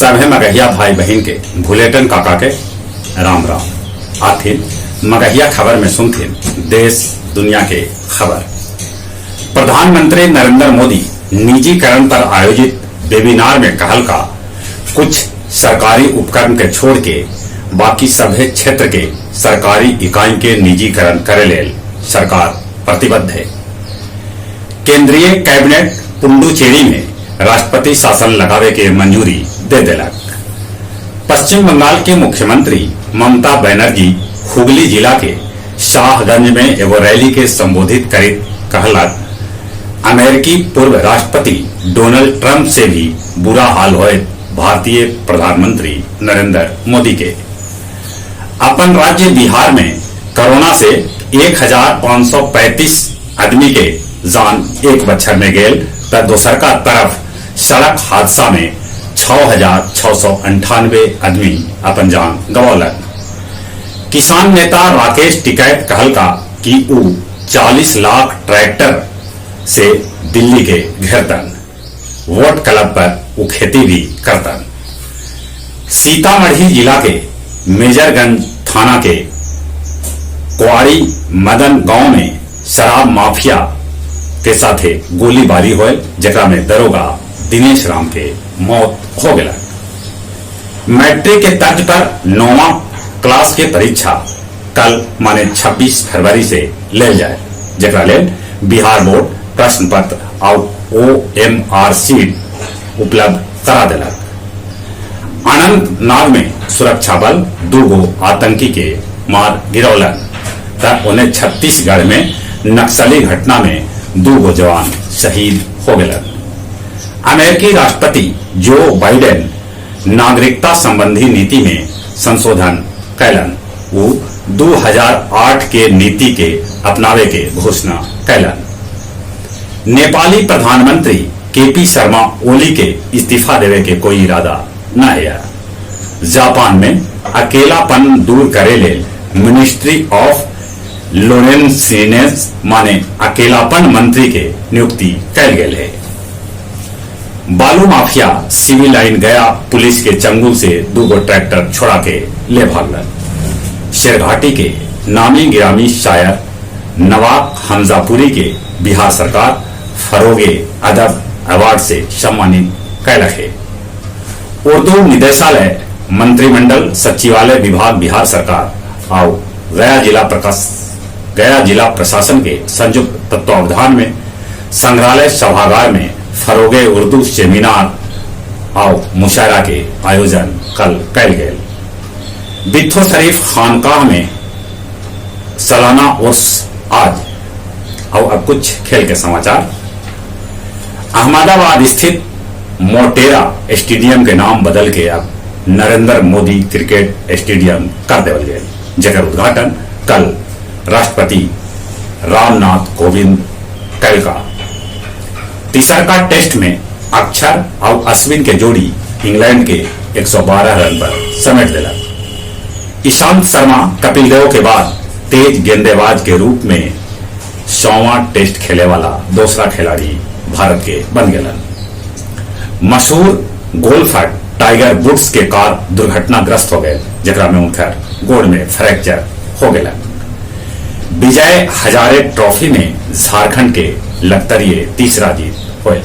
सभे मगहिया भाई बहिन के भुलेटन काका के राम राम। आथिन मगहिया खबर में सुनथिन देश दुनिया के खबर। प्रधानमंत्री नरेंद्र मोदी निजीकरण पर आयोजित वेबिनार में कहल का कुछ सरकारी उपक्रम के छोड़ के बाकी सभे क्षेत्र के सरकारी इकाई के निजीकरण करे लेल सरकार प्रतिबद्ध है। केंद्रीय कैबिनेट पुडुचेरी में राष्ट्रपति शासन लगावे के मंजूरी दे देलक। पश्चिम बंगाल के मुख्यमंत्री ममता बनर्जी हुगली जिला के शाहगंज में एगो रैली के संबोधित करित कहलक, अमेरिकी पूर्व राष्ट्रपति डोनाल्ड ट्रंप से भी बुरा हाल होए भारतीय प्रधानमंत्री नरेंद्र मोदी के। अपन राज्य बिहार में कोरोना से 1535 आदमी के जान एक बच्छर में गेल त दोसर का तरफ सड़क हादसा में 6698 आदमी अपन जान गवौलक। किसान नेता राकेश टिकैत कहलका कि ऊ 40 लाख ट्रैक्टर से दिल्ली के घेरतन, वोट क्लब पर ऊ खेती भी करतन। सीतामढ़ी जिला के मेजरगंज थाना के कुआरी मदन गांव में शराब माफिया के साथे गोलीबारी होल, जेकरा में दरोगा दिनेश राम के मौत हो गया। मैट्रिक के तर्ज पर नौवा क्लास के परीक्षा कल माने 26 फरवरी से लेल जाए, जेकरा लेल बिहार बोर्ड प्रश्न पत्र और ओएमआर सीट उपलब्ध करा देलक। अनंतनाग में सुरक्षा बल दूगो आतंकी के मार गिरौलन त उन्हें छत्तीसगढ़ में नक्सली घटना में दूगो जवान शहीद हो गए। अमेरिकी राष्ट्रपति जो बाइडेन नागरिकता संबंधी नीति में संशोधन कैलन। वो 2008 के नीति के अपनावे के घोषणा कैलन। नेपाली प्रधानमंत्री केपी शर्मा ओली के इस्तीफा देवे के कोई इरादा न है। जापान में अकेलापन दूर करे ले मिनिस्ट्री ऑफ लोनलीनेस माने अकेलापन मंत्री के नियुक्ति कैल गेल है। बालू माफिया सिविल लाइन गया पुलिस के चंगुल से दूगो ट्रैक्टर छोड़ा के ले भागलन। शेरघाटी के नामी गिरामी शायर नवाब हमजापुरी के बिहार सरकार फरोगे अदब अवार्ड से सम्मानित कैलक है। उर्दू निदेशालय, मंत्रिमंडल सचिवालय विभाग, बिहार सरकार और गया जिला प्रशासन के संयुक्त तत्वावधान में संग्रहालय सभागार में फरोगे उर्दू सेमिनार और मुशायरा के आयोजन कल कैल गेल। बित्थो शरीफ खानकाह में सालाना उर्स आज। और अब कुछ खेल के समाचार। अहमदाबाद स्थित मोटेरा स्टेडियम के नाम बदल के अब नरेंद्र मोदी क्रिकेट स्टेडियम कर देवल गए, जकर उद्घाटन कल राष्ट्रपति रामनाथ कोविंद कैलका। तीसरका टेस्ट में अक्षर और अश्विन के जोड़ी इंग्लैंड के 112 रन पर समेट दिलक। ईशांत शर्मा कपिल देव के बाद तेज गेंदेबाज के रूप में 100वां टेस्ट खेले वाला दूसरा खिलाड़ी भारत के बन गलन। मशहूर गोल्फर टाइगर वुड्स के कार दुर्घटनाग्रस्त हो गए, जकरा में उनकर गोड़ में फ्रैक्चर हो गया। विजय हजारे ट्रॉफी में झारखंड के लखतरिये तीसरा जीत हुए।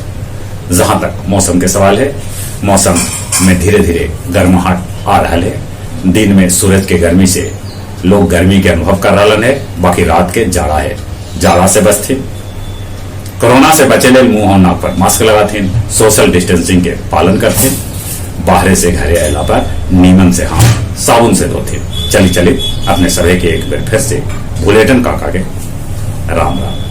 जहां तक मौसम के सवाल है, मौसम में धीरे धीरे गर्माहट आ रहा है। दिन में सूरज के गर्मी से लोग गर्मी के अनुभव कर रहा है, बाकी रात के जाड़ा है, जाड़ा से बचथिन। कोरोना से बचे ले मुंह और नाक पर मास्क लगाथिन, सोशल डिस्टेंसिंग के पालन करथिन, बाहरे से घरे आयला पर नीमन से हाथ साबुन से धोथिन। चली चली अपने सभी के एक बार फिर से भुलेटन काका के राम राम।